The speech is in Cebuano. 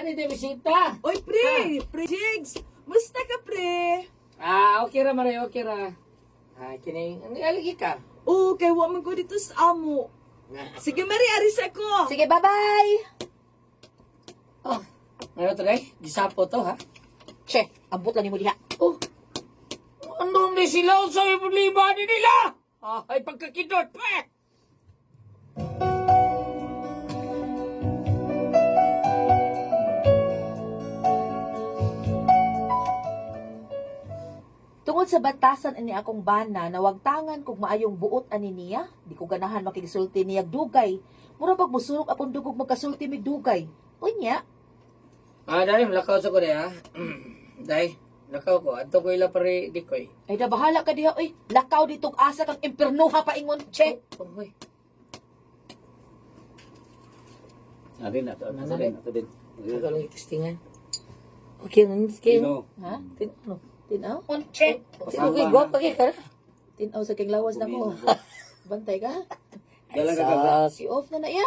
Nani tayo bisita? Oy, pre! Pre Jigs! Musta ka, pre? Ah, okay ra Maray, okay ra. Ah, kining ano aligi ka? Oo, kay wa man ko dito sa amo. Sige, Mari, aris ako. Sige, bye-bye! Oh, ano to day? Gisapo to ha? Che, ambot lang nimo diha. Oh. Ano ni sila sa problema ni nila? Ah, ay pagkakidot pa. Eh. Tungod sa batasan ani akong bana, nawagtangan kog maayong buot ani niya, di ko ganahan makigsulti niya dugay. Mura pag musurok akong dugog magkasulti mig dugay. Unya, Ah, dai, lakaw sa ko day ha. Dai, lakaw ko. Adto ko ila pare dikoy. Ay da bahala ka diha oy. Lakaw ditong asa kang impernuha paingon, che. Oh, hoy. Atin na to. Ano Atin ato din. Ako lang itistingan. Okay, nan kayo. Tino. Ha? Tinaw. Tinaw? Che. Okay, guwapa kay ka. Tinaw sa king lawas na ko. Bantay ka? Dala ka ka. I-off na na iya.